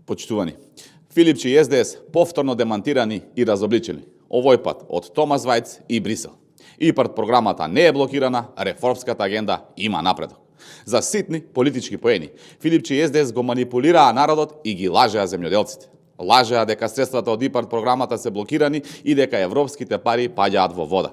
Почитувани, Филипче и СДС повторно демантирани и разобличени, овој пат од Томас Вајц и Брисел. ИПАРТ програмата не е блокирана, реформската агенда има напредок. За ситни политички поени, Филипче и СДС го манипулираа народот и ги лажеа земјоделците. Лажеа дека средствата од ИПАРТ програмата се блокирани и дека европските пари паѓаат во вода.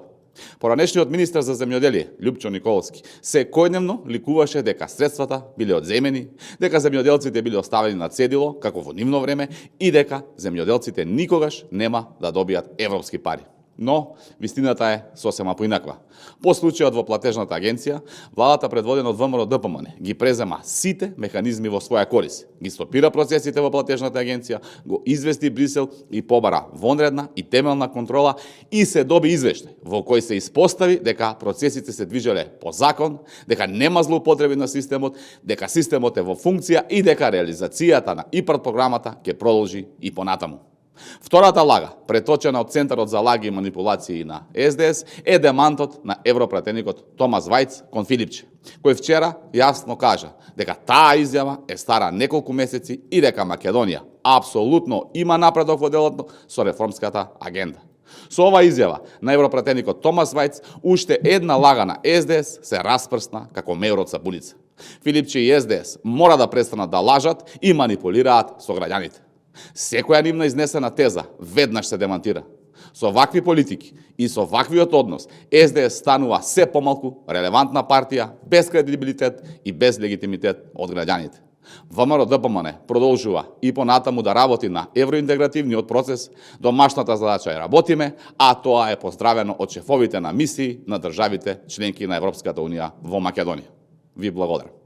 Поранешниот министар за земјоделие, Љупчо Николовски, секојдневно ликуваше дека средствата биле одземени, дека земјоделците биле оставени на цедило, како во нивно време, и дека земјоделците никогаш нема да добијат европски пари. Но вистината е сосема поинаква. По случајот во платежната агенција, владата предводена од ВМРО-ДПМН ги презема сите механизми во своја корис, ги стопира процесите во платежната агенција, го извести Брисел и побара вонредна и темелна контрола и се доби извештај во кој се испостави дека процесите се движеле по закон, дека нема злоупотреби на системот, дека системот е во функција и дека реализацијата на ИПАРТ програмата ќе продолжи и понатаму. Втората лага, преточена од Центарот за лаги и манипулации на СДС, е демантот на европратеникот Томас Вајц кон Филипче, кој вчера јасно кажа дека таа изјава е стара неколку месеци и дека Македонија апсолутно има напредок во делот со реформската агенда. Со оваа изјава на европратеникот Томас Вајц, уште една лага на СДС се распрсна како меур од сапуница. Филипче и СДС мора да престанат да лажат и манипулираат со граѓаните. Секоја нивна изнесена теза веднаш се демантира. Со вакви политики и со ваквиот однос, СДС станува се помалку релевантна партија, без кредибилитет и без легитимитет од граѓаните. ВМРО-ДПМН продолжува и понатаму да работи на евроинтегративниот процес, домашната задача е работиме, а тоа е поздравено од шефовите на мисии на државите членки на Европската унија во Македонија. Ви благодарам.